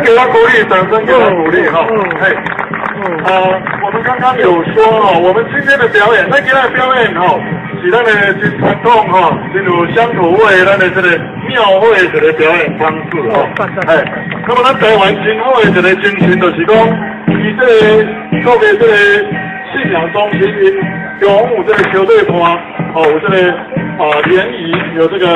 給他鼓勵，掌聲給他鼓勵哈。嘿，我們剛剛有說哦，我們今天的表演，咱今仔的表演吼，是咱的真傳統吼，真有鄉土味，咱的這個廟會一個表演方式吼。哎，那麼咱台灣真好的一個精神，就是講，伊這個各個這個信仰中心，𪜶中有這個球隊盤，哦，有這個聯誼，有這個。